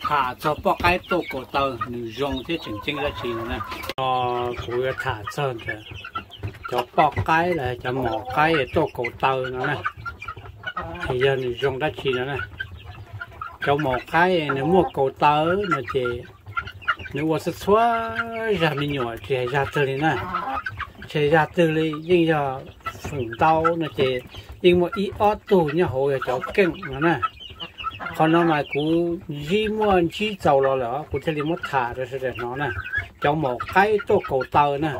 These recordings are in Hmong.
Tham txog poj qaib tuaj kaus taw nws zoo thiab tseem ceeb dab tsi no na. No kuv yuav tham txog ntawm cov poj qaib los cov maum qaib tuaj kaus taw no na, es yog nws zoo dab tsi no na. Cov maum qaib nws muaj kaus taw no ces nws ua txhua txhua zag me nyuam tsis hais zag twg li na. Tsis hais zag twg li yeej yog feem ntau no ces yeej muaj ib ob tug nyob hauv yog cov keej no na. Qhov no mas kuv ntsib muaj ntsib txaus los lawm kuv thiaj li muab tham rau sawv daws hnov na. Cov maum qaib tuaj kaus taw na,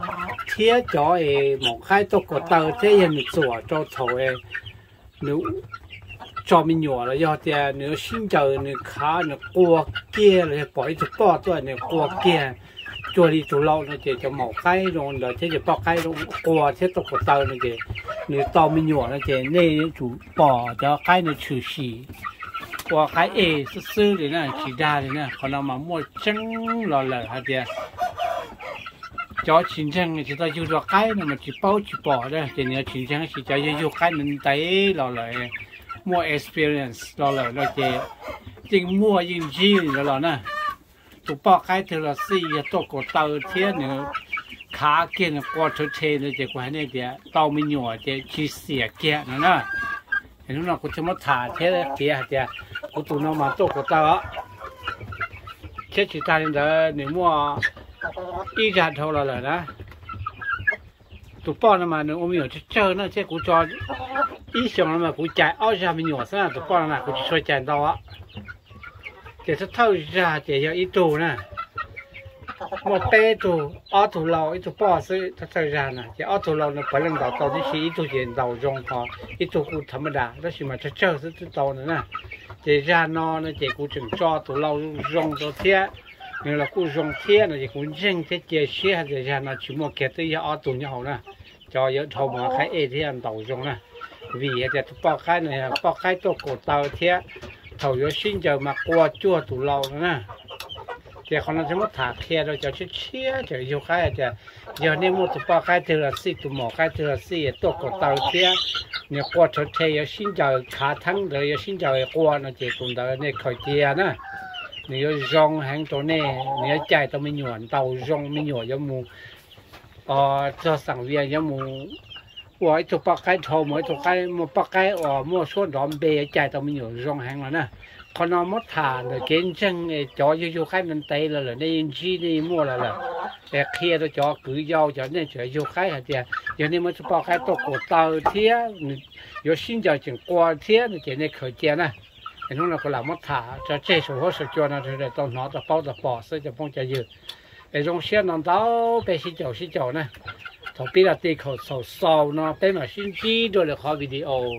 thiab cov es maum qaib tuaj kaus taw thiab yog nws txuam rau thaum nws tso me nyuam los yog tias nws sib ncaws nws khav nws qua kiag los yog pom ib tug poj tuaj nws qua kiag cuag li tus lau no ces cov maum qaib zoo ntawd thiab cov poj qaib zoo qua thiab tuaj kaus taw no ces nws tau me nyuam no ces nej yuav tsum pom cov qaib no tshwm sim ua qaib ej xwb xwb li na, tsis dag li na. Qhov no mas muaj tseeb los lawm hais tias cov tsis ntseeg tsis tau yug dua qaib no mas tsis paub tsis pom ces nws tsis ntseeg, tab sis cov yug yug qaib ntev los lawm, muaj experience los lawm no ces yeej muaj yeej ntsib li ntawd los na. Tus poj qaib twg los xij yog tuaj kaus taw thiab nws khav kiag nws qua rhawv rhe no ces kuv hais nej tias tau me nyuam ces tsis xiam kiag no na. Hnub no kuv thiaj muab tham thiab piav hais tias kuv tus no mas tuaj kaus taw os, thiab tsis tas li ntawd nws muaj ib zag dhau los lawm na. Tus poj no mas nws ua me nyuam tsawg tsawg na thiab kuv tso ib xyoos no mas kuv cais ob zag me nyuam xwb na, tus poj no na kuv tsis tshua cais ntau. Ces thawj thawj zag ces yog ib tug na, muaj peb tug, ob tug lau ib tug poj xwb thawj thawj zag na. Ces ob tug lau no puav leej ntaus tau tib si, ib tug ces ntaus zoo ho ib tug kuj thav ma das tab sis mas tsawg tsawg xwb twb tau ntawd na. Ces zag no no ces kuv tseem tso tus lau zoo rau thiab, nws los kuj zoo thiab no ces kuv ntseeg thiab cia siab hais tias zag no tsis muaj kiag twb yog ob tug nyob hauv na. Cov yuav dhau mus qaib ej thiab ntaus zoo na, vim hais tias tus poj qaib no yog poj qaib tuaj kaus taw thiab thaum yuav sib ncaws mas qua cuag tus lau no na. Ces qhov no thiaj muab tham qhia rau cov tshiab tshiab cov yug qaib hais tias yog nej muaj tus poj qaib twg los xij tus maum qaib twg los xij tuaj kaus taw thiab nws qua rhawv rhe yuav sib ncaws khav theeb ntawd yuav sib ncaws qua no ces tus ntawd nej khaws cia na. Nws yuav zoo heev rau nej, nws yuav cais tau me nyuam ntaus zoo, me nyuam yuav mus txog xeem Vias yuav mus ua ib tug poj qaib dhau mus ib tug qaib, muaj poj qaib uas muaj suab nrov npe yuav cais tau me nyuam zoo heev los na. Qhov no muab tham ntawm kev ntseeg cov yug yug qaib ntev los lawm nej yeej ntsib nej yeej muaj los lawm. Es qhia rau cov kwv yau cov nej tseem yug qaib hais tias yog nej muaj ib tug poj qaib tuaj kaus taw thiab yuav sib ncaws tseem qua thiab no ces nej khaws cia na. Es hnub no kuv lam muab tham tso tseg saum huab saum cua no rau sawv daws tau hnov tau paub tau pom xwb cov phooj cov ywg. Es zoo siab no ntau peb sib caum sib caum na. Thaum pib los ti khaum xaus xaus no peb mam sib ntsib dua lwm qhov video.